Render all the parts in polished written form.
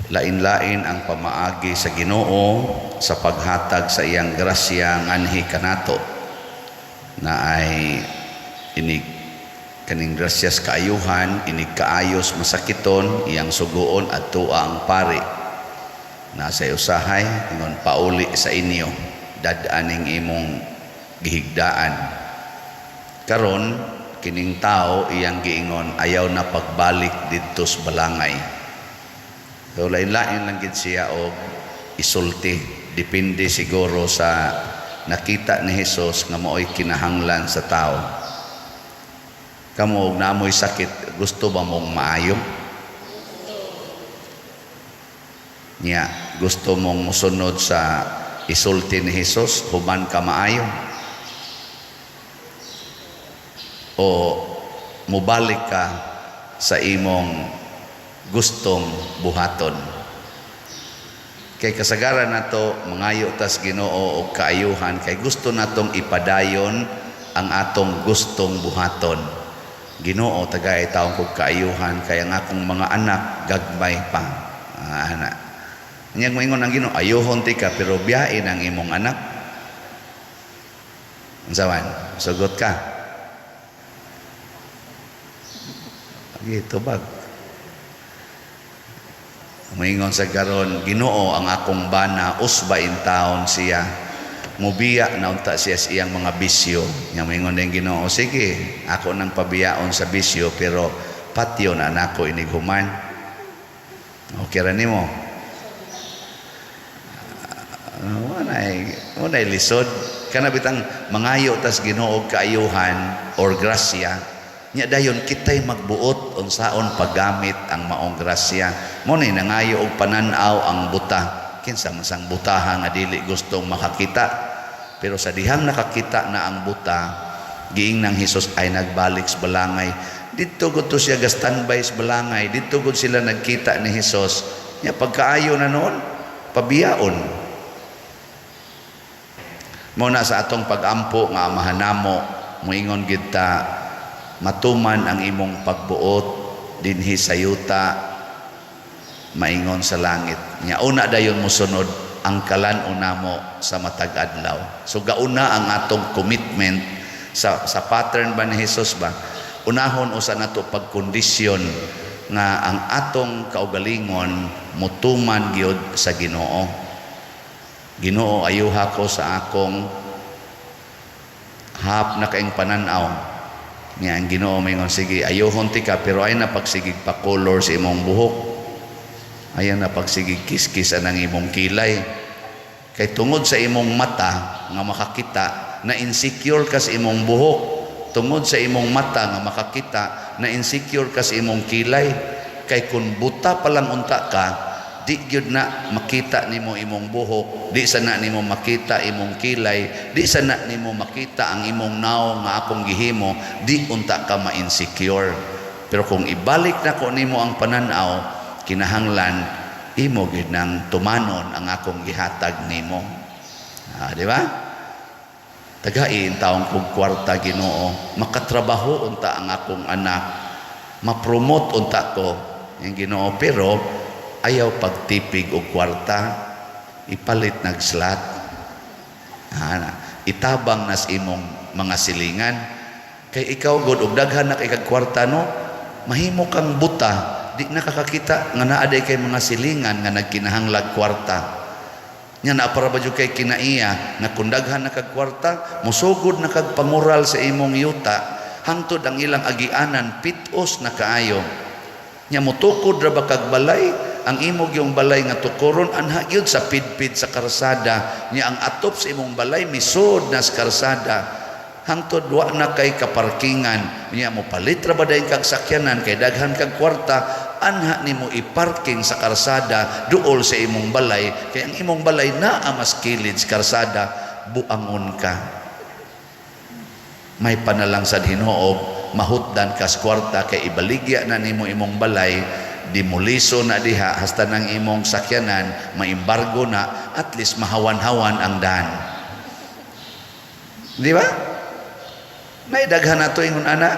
Lain-lain ang pamaagi sa Ginoo sa paghatag sa iyang grasya nganhi kanato na ay inig kaning grasyas kaayuhan, inig kaayos masakiton, iyang suguon adtoa ang pari nasa usahay ingon, "Pauli sa inyo, dad-aning imong gihigdaan." Karon kining tao, iyang giingon, "Ayaw na pagbalik didto sa balangay." So lain-lain lang gid siya og isulti, depende siguro sa nakita ni Jesus nga mao'y kinahanglan sa tao. Kamo, og naa moy sakit, gusto ba mong maayo? Nya, gusto mong musunod sa isulti ni Jesus human ka maayo? O mubalik ka sa imong gustong buhaton? Kay kasagaran nato mangayo tas Ginoo og kaayuhan kay gusto natong ipadayon ang atong gustong buhaton. "Ginoo, tagay taong kog kaayuhan kay ang akong mga anak gagmay pa." Ah, ana. Nya moingon ang Ginoo, "Ayuhon tika, pero biyain ang imong anak." Unsa man? Sugot ka. Gitu bag. Moingon sa karon, "Ginoo, ang akong bana usba in taon siya. Mubiya na unta siya sa iyang mga bisyo." Nya moingon din Ginoo, "Sige, ako nang pabiyaon sa bisyo, pero patyo na nako inig human." Okay ra nimo? Wala lisod. Kana bitang mangayo tas Ginoo og kaayuhan or grasya, nya dayon kitay magbuot unsaon paggamit ang maong grasya. Mo ni nangayo og panan-aw ang buta. Kinsa man sang butaha nga dili gustong makakita? Pero sa dihang nakakita na ang buta, giing nang Hesus ay nagbalik sa balangay. Didto gud to siya ga standby sa balangay. Didto gud sila nagkita ni Hesus. Nya pagkaayo na noon, pabiyaon. Mo na sa atong pagampo nga Amahan namo, moingon gid ta, "Matuman ang imong pagbuot dinhi sa yuta maingon sa langit." Nya una dayon mosunod ang kalan-on namo sa matag adlaw. So gauna ang atong commitment sa pattern ba ni Jesus ba? Unahon usa nato pagkondisyon nga ang atong kaugalingon mutuman gyud sa Ginoo. "Ginoo, ayuha ko sa akong hap na kaing panan-aw." Nya ang Ginoo moingon, "Sige, ayuhon tika, pero ay na pagsigig pa color sa imong buhok. Ayaw na pagsigig kiskis ang imong kilay. Kay tungod sa imong mata nga makakita, na insecure ka sa imong buhok. Tungod sa imong mata nga makakita, na insecure ka sa imong kilay. Kay kung buta pa lang unta ka, di gyud na makita nimo imong buhok, di sana nimo makita imong kilay, di sana nimo makita ang imong naong nga akong gihimo, di unta ka ma-insecure. Pero kung ibalik nako nimo ang panan-aw, kinahanglan imo gyud nang tumanon ang akong gihatag nimo." Ah, di ba? "Tagain taong kog kwarta, Ginoo, makatrabaho unta ang akong anak, ma-promote unta ko." Yung Ginoo, "Pero ayaw pagtipig og kwarta, ipalit nag slot. Ah, itabang nas imong mga silingan. Kay ikaw god og daghan na kay kag kwarta, no, mahimo kang buta, di nakakakita nga naa day kay mga silingan nga nagkinahanglag kwarta." Nya naa para ba jud kay kinaiya nga kung daghan na kag kwarta, musugod na kag pangural sa imong yuta hangtod ang ilang agianan pitos na kaayo. Nya mutukod ra ba kag balay, ang imo gyung balay nga tukoron anha gyud sa pidpid sa karsada. Nya ang atop sa imong balay misud na sa karsada hangtod wa na kay kaparkingan. Nya mo palit ra ba dayon kag sakyanan kay daghan kag kwarta, anha nimo i-parking sa karsada duol sa imong balay, kay ang imong balay naa mas kilid sa karsada. Buangon ka." May panalang sa hinuob, mahutdan kas kwarta kay ibaligya na nimo imong balay, demolisyo na diha hasta ng imong sakyanan maimbargo na, at least mahawan-hawan ang daan. Di ba? Naidaghan na to ingon ana.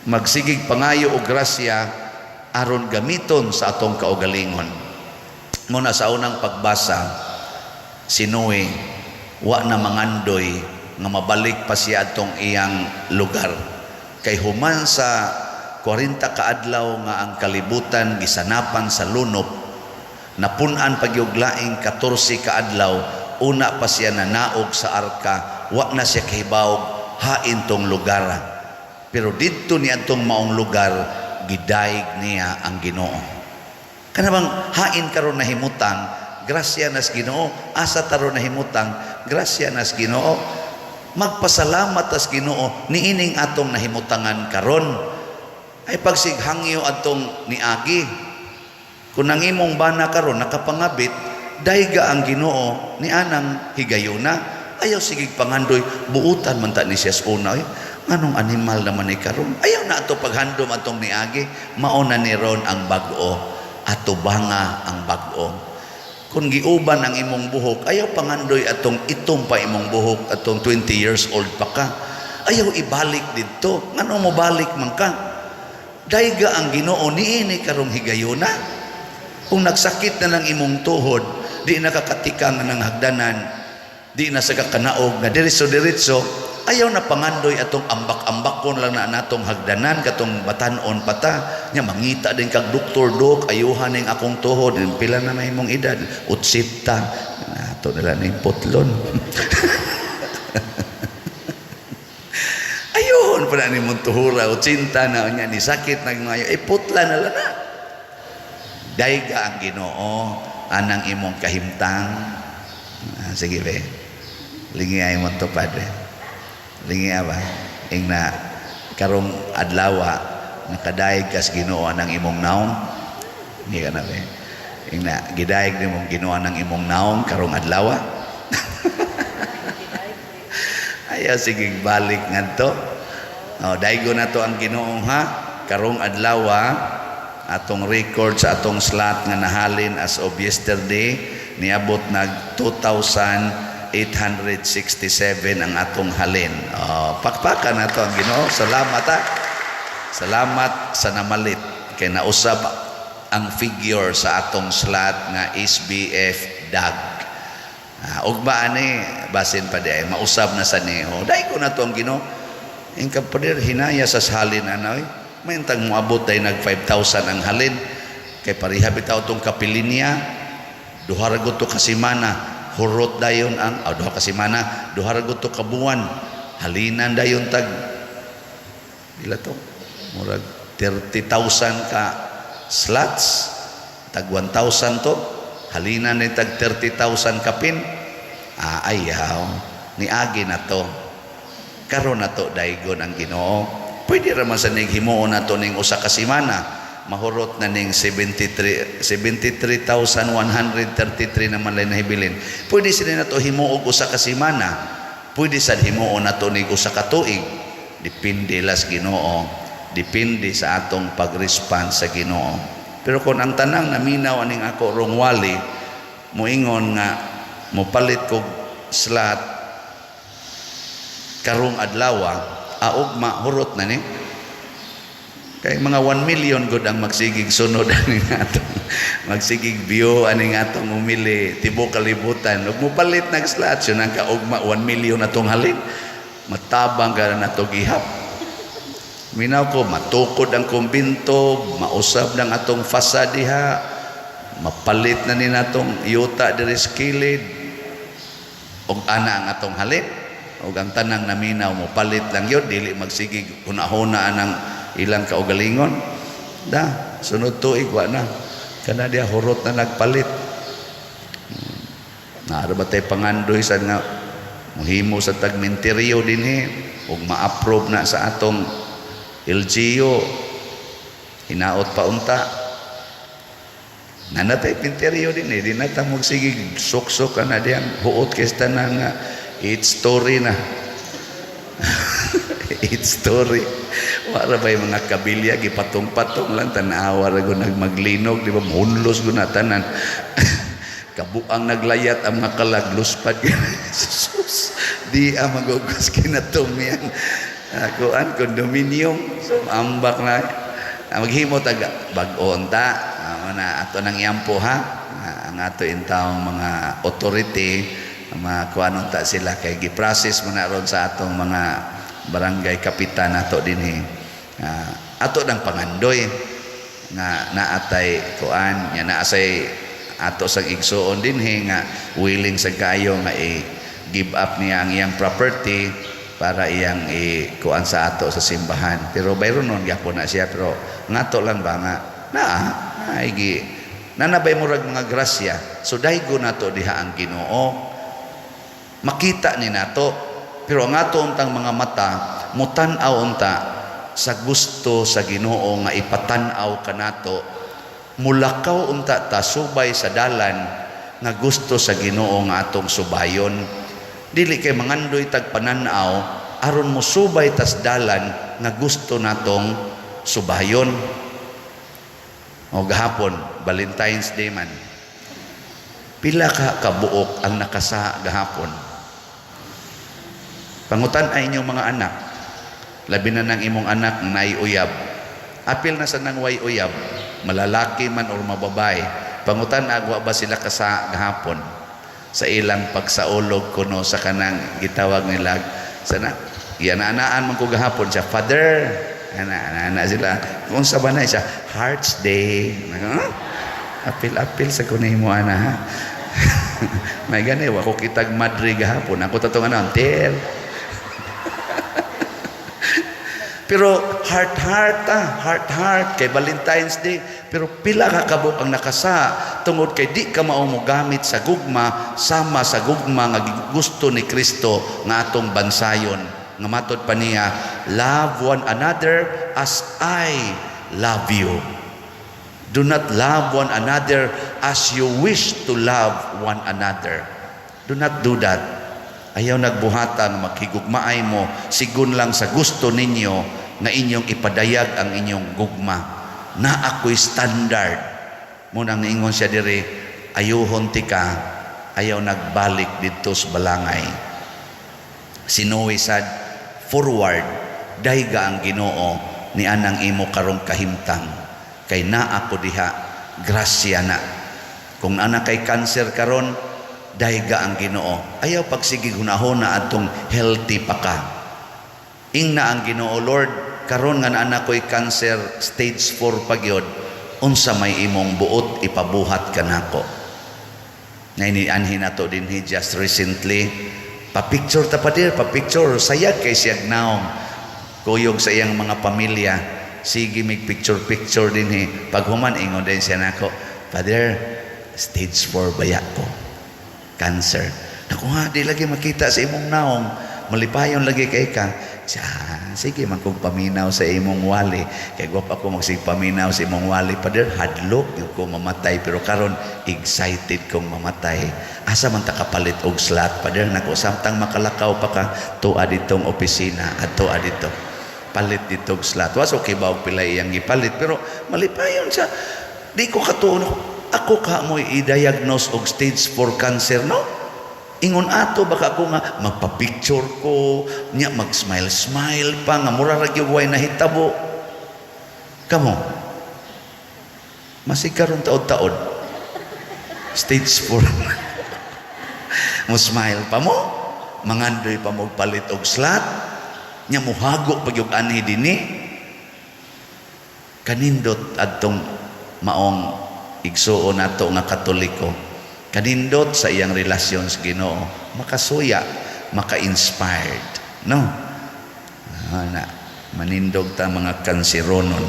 Magsigig pangayo og grasya. aron gamiton sa atong kaugalingon. Muna sa unang pagbasa, si Noe wa na mangandoy nga mabalik pa siya atong iyang lugar. Kay human sa 40 kaadlaw nga ang kalibutan gisanapan sa lunop, napun-an pagyug laing 14 kaadlaw, una pa siya nanaog sa arka, wa na siya kahibawog hain tong lugar. Pero didto ni atong maong lugar, gidayeg niya ang Ginoo. Kana bang hain karon nahimutang, grasya nas Ginoo. Asa taron nahimutang, grasya nas Ginoo. Magpasalamat tas Ginoo niining atong nahimutangan karon. Ay pagsighangyo atong niagi. Kung ang imong bana karon nakapangabit, dayga ang Ginoo ni anang higayuna. Ayaw sige pangandoy, buutan man ta ni siya sa una. Ay, anong animal naman ni karon? Ayaw na ato paghandom atong niagi, mao na ni ron ang bag-o, ato banga ang bag-o. Kung giuban ang imong buhok, ayaw pangandoy atong itom pa imong buhok atong 20 years old pa ka. Ayaw ibalik didto. Ngano mo balik man ka? Dayga ang Ginoo niini karong higayuna. Kung nagsakit na lang imong tuhod, di nakakatikang ng hagdanan, di na sa kakanaog nga diretso-diretso, ayaw na pangandoy atong ambak-ambakon lang na natong hagdanan katong batanon pata nya mangita din kag doktor, "Dok, ayuhan ning akong tuhod." "Pila na may imong edad?" "Utsita." Ato nila ning putlon. Ayun pa na ni mong tuhura, 80 na nya ni sakit nagmayo, eh putla na lang na. Dayga ang Ginoo anang imong kahimtang. Ah, sige be. Lingi ay mo to, padre. Lingi ba? Ing na karong adlawa nakadayeg kas Ginoo anang imong naong. Hindi ka na be. Ing na gidayeg nimong Ginoo anang imong naong karong adlawa. Ayaw sige balik ngadto. Oh, daygo na to ang Ginoo ha. Karong adlawa atong record sa atong slot nga nahalin as of yesterday niabot nag 2,867 ang atong halin. Oh, pakpakan na to ang Ginoo. Salamat ha. Salamat sa namalit kay nausab ang figure sa atong slot nga SBF DAG. Ah, ugma ani basin pa di ay mausab na sa niho. Daygo na to ang Ginoo. Ing kapader hinaya sa halin anoy. Mayntang moabot ay nag 5,000 ang halin. Kay pareha bitaw tong kapilinya, duha ra gud to ka semana, hurot dayon ang oh, duha ka semana, duha ra gud to ka buwan. Halinan dayon tag pila to? Murag 30,000 ka slots, tag 1,000 to. Halinan ni tag 30,000 kapin. Ah, ayaw. Niagi na to. Karon na to daygon ang Ginoo. Pwede ra man sa ning himuon na to ning usa ka semana. Mahurot na ning 73 73,133 naman lang nahibilin. Pwede sila na to himuog usa ka semana. Pwede sad himuon na to ning usa ka tuig. Depende las Ginoo. Depende sa atong pag-response sa Ginoo. Pero kung ang tanang naminaw aning ako rong wali, moingon nga mopalit kog slot karong adlawa, augma hurot na ni. Kay mga 1 million gud ang magsigig sunod ani atong magsigig view ani atong umili tibok kalibutan. Ug mopalit nag slot yun ang kaugma 1 million atong halin. Matabang ka na nato gihap. Minaw ko, matukod ang kumbinto, mausab ng atong fasad diha, mapalit na ni natong yuta diri sa kilid. Og ana ang atong halin. Og ang tanang naminaw mo palit lang yun, dili magsigig hunahuna anang ilang kaugalingon. Da, sunod tuig wa na. Kana diha hurot na nagpalit. Naara ba tay pangandoy sa nga muhimo sa tagminteryo dinhi ug ma-approve na sa atong LGU, hinaot pa unta nanatay pinteryo din eh, di na ta magsigig suksok ka na diyang huot kay tanan nga eight story na, eight story. Wala ba yung mga kabilya, gipatong-patong lang, tanawa ra gud nagmaglinog, di ba, mahunlos gud na tanan. Kabuang naglayat ang mga kalag, luspad. Jesus, di ang magugos kinatom yan. Kuan, condominium. So, ambak na. Ah, maghimo tag bag-o unta. Ah, na ato nang iampo ha. Ah, ang ato intawong mga authority, mga kuan unta sila kay gi-process man na ron sa atong mga barangay kapitan nato dinhi. Ah, ato nang pangandoy nga naatay kuan nya, naasay ato sang igsuon dinhi nga willing sa kaayo nga i-give up niya ang iyang property para iyang i-kuan sa ato sa simbahan. Pero bayron nun gyapon na siya, pero ngato lang ba nga naa naigi nanabay murag mga grasya. So daygo nato diha ang Ginoo, makita ni nato, pero ang ato untang mga mata mutan-aw unta sa gusto sa Ginoo nga ipatan-aw kanato. Mulakaw unta ta subay sa dalan nga gusto sa Ginoo nga atong subayon. Dili kay mangandoy tag panan-aw aron mosubay tas dalan nga gusto natong subayon. O gahapon, Valentine's Day man, pila ka kabuok ang nakasa gahapon? Pangutan ay inyong mga anak, labi na ng imong anak nga naay uyab, apil na sa nang way uyab, malalaki man or mababay. Pangutan agwa ba sila kasa gahapon sa ilang pagsaulog kuno sa kanang gitawag nila sana yan. Anaan man ko gahapon siya, "Father," ana ana sila, kung sa ba na siya, "Hearts Day." Huh? Apil-apil sa kunay mo ana ha. May gani wa ko kitag madre gahapon ako tatong ano tel. Pero heart heart, ah, heart heart kay Valentine's Day. Pero pila ka kabuk ang nakasa tungod kay di ka mao mo gamit sa gugma sama sa gugma nga gusto ni Kristo nga atong bansayon. Nga matod pa niya, "Love one another as I love you. Do not love one another as you wish to love one another." Do not do that. Ayaw nagbuhatan maghigugmaay mo sigun lang sa gusto ninyo nga inyong ipadayag ang inyong gugma. Na ako'y standard. Mao nang niingon siya diri, ayuhon tika, ayaw nagbalik didto sa balangay. Si Noe sad, forward, dayga ang Ginoo ni anang imo karong kahimtang. Kay naa ako diha, grasya na. Kung ana kay cancer karon, dayga ang Ginoo. Ayaw pagsige hunahuna atong healthy pa ka. Ingna ang Ginoo, "Lord, karon nga naa ko'y cancer stage 4 pa gyud, unsa may imong buot ipabuhat kanako?" Ngayon nato dinhi just recently, pa-picture ta pa dir, pa-picture, sayag kay siyag naong kuyog sa iyang mga pamilya. Sige mig picture picture dinhi. Pag human, ingon din siya nako, "Father, stage 4 baya ko. Cancer." Naku ha, di lagi makita sa imong naong. Malipayon lagi kay ka. Siya, sige, man kong paminaw sa imong wali. Kay gwap ako magsig paminaw sa imong wali. "Father, hadlok gyud ko mamatay. Pero karon excited kong mamatay. Asa man ta kapalit og slot, Father?" Naku, samtang makalakaw pa ka, tuwa ditong opisina at tuwa dito. Palit dito og slot. Was okay ba og pila iyang gipalit? Pero malipayon siya. Di ko katuon. Ako ka mo i-diagnose og stage 4 cancer, no? Ingon ato baka ako nga magpa-picture ko, nya mag-smile-smile pa nga mura ra gyud way nahitabo. Kamo. Masig karon taod-taod. Stage 4. Mo smile pa mo, mangandoy pa mo palit og slot, nya muhago pa gyud anhi dinhi. Kanindot adtong maong igsuon nato nga Katoliko. Kanindot sa iyang relasyon sa Ginoo, makasuya, maka-inspired, no? Ah, na manindog ta mga kanseronon.